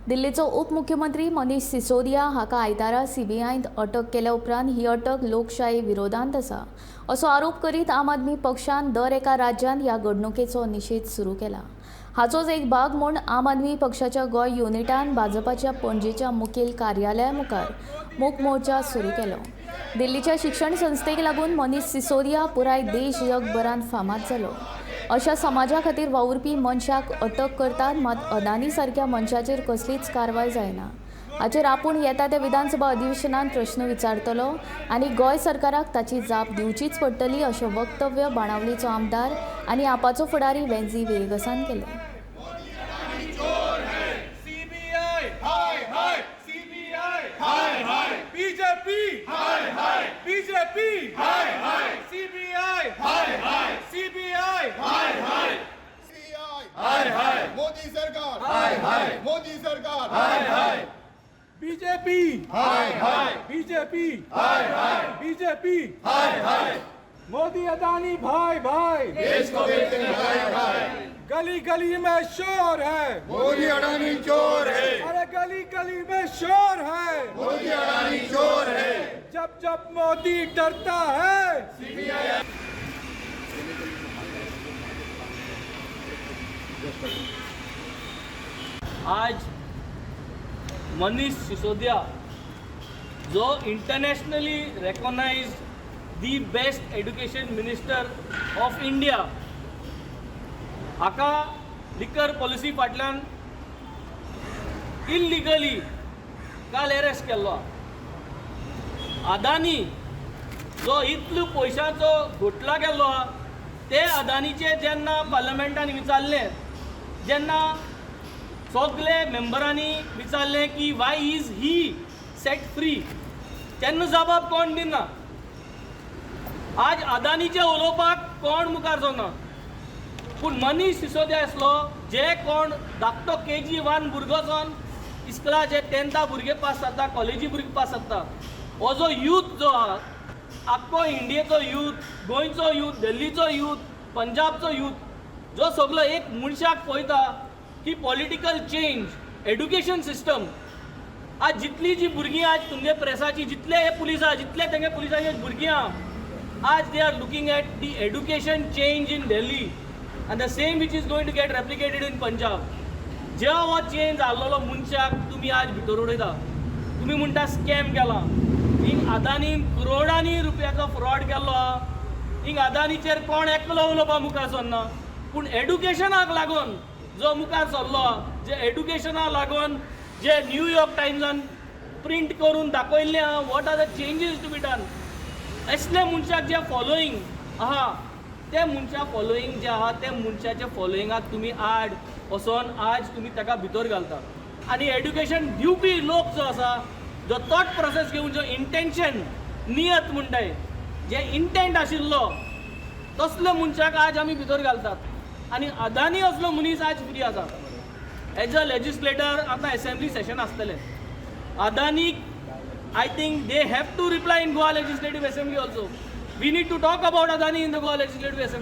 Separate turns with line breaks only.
दिल्लीचो उपमुख्यमंत्री मनीष सिसोदिया हाका आयतारा सीबीआयन अटक केल्या उपरांत ही अटक लोकशाही विरोधांत आसा असो आरोप करीत आम आदमी पक्षान दर एका राज्यांत ह्या घडणुकेचो निशेध सुरू केला. हाचोच एक भाग म्हूण आम आदमी पक्षाच्या गोंय युनिटान भाजपाच्या पणजेच्या मुखेल कार्यालया मुखार मूक मोर्चा सुरू केलो. दिल्लीच्या शिक्षण संस्थेक लागून मनीष सिसोदिया पुराय देश जगभरांत फामाद जालो. अशा समाजा खातीर वावुरपी मनशाक अटक करतात, मात अदानी सारक्या मनशाचेर कसलीच कारवाय जायना. हाचेर आपूण येता त्या विधानसभा अधिवेशनात प्रश्न विचारतलो आनी गोंय सरकाराक ताची जाप दिवचीच पडटली अशें वक्तव्य बाणावलीचो आमदार आनी आपाचो फुडारी वेंझी व्हिएगसान केलें.
सीबीआई हाय हाय, सीबीआई हाय हाय, बीजेपी हाय हाय, बीजेपी हाय हाय, सीबीआई हाय हाय, सीबीआई हाय हाय,
सीआई
हाय हाय,
मोदी सरकार
हाय हाय,
मोदी सरकार
हाय हाय, बीजेपी हाय हाय, बीजेपी हाय हाय, बीजेपी हाय हाय, मोदी अदानी भाई भाई,
देश को देते हैं भाई भाई.
गली गली में शोर है,
मोदी अडानी चोर है.
अरे गली गली में शोर है,
मोदी अडानी चोर है.
जब जब मोदी डरता है.
आज मनीष सिसोदिया जो internationally recognised the best education minister of India हाका लिकर पॉलिसी फाटल्यान इल्लिगली काल एरेस्ट केल्लो. अदानी जो इतलो पयशांचो घोटला केल्लो आहा, ते अदानीचे जेन्ना पार्लमेंटान विचारलें, जेन्ना सगळे मेंबरांनी विचारलें की why is he set free, तेन्ना जबाब कोण दिना. आज अदानीचे उलोवपाक कोण मुखार सरना, पूण मनीष सिसोदिया आसलो जे कोण धाकटो केजी 1 भुरगो जावन इस्कुला जे टेंथा भुरगे पास जाता, कॉलेजी भुरगे पास जाता, हो जो यूथ जो आहा, आख्खो इंडियेचो यूथ, गोंयचो यूथ, दिल्लीचो यूथ, पंजाबचो यूथ जो सगलो एक मनशाक पळयता की पॉलिटिकल चेंज, एड्युकेशन सिस्टम. आज जितली जी भुरगीं आज तुमगे प्रेसाची, जितले हे पुलीस आहा, जितले तेंगे पुलिसाचे भुरगीं आहा, आज they are looking at the education change in Delhi and the same which is going to get replicated in Punjab. जेवा हो चेंज जाल्लो मनशाक तुमी आज भितर उडयता. तुमी म्हणटा स्कॅम केला. हिंग अदानीन करोडांनी रुपयाचो फ्रॉड केल्लो आहा. हिंग अदानीचेर कोण एकलो उलोवपा मुखार सरना, पूण एडुकेशनाक लागून जो मुखार सरलो आहा, जे एडुकेशनाक लागून जे न्यूयॉर्क टायम्सान प्रिंट करून दाखयल्लें आहा what are the changes to be done, असले मनशाक जे फॉलोईंग आहा, ते मनशा फॉलोईंग जे आहा, ते मनशाच्या फॉलोईंगाक तुमी आड वचोन आज तुमी ताका भितर घालता. आनी एड्युकेशन दिवपी लोक जो आसा, जो थॉट प्रोसेस घेवन, जो इंटेन्शन, नियत म्हणटाय, जे इंटेंट आशिल्लो, तसले मनशाक आज आमी भितर घालतात आनी अदानी असलो मनीस आज फ्री आसा. एज अ लेजिस्लेटर आतां एसेंब्ली सेशन आसतलें, अदानीक I think they have to reply in Goa Legislative Assembly also. We need to talk about Adani in the Goa Legislative Assembly.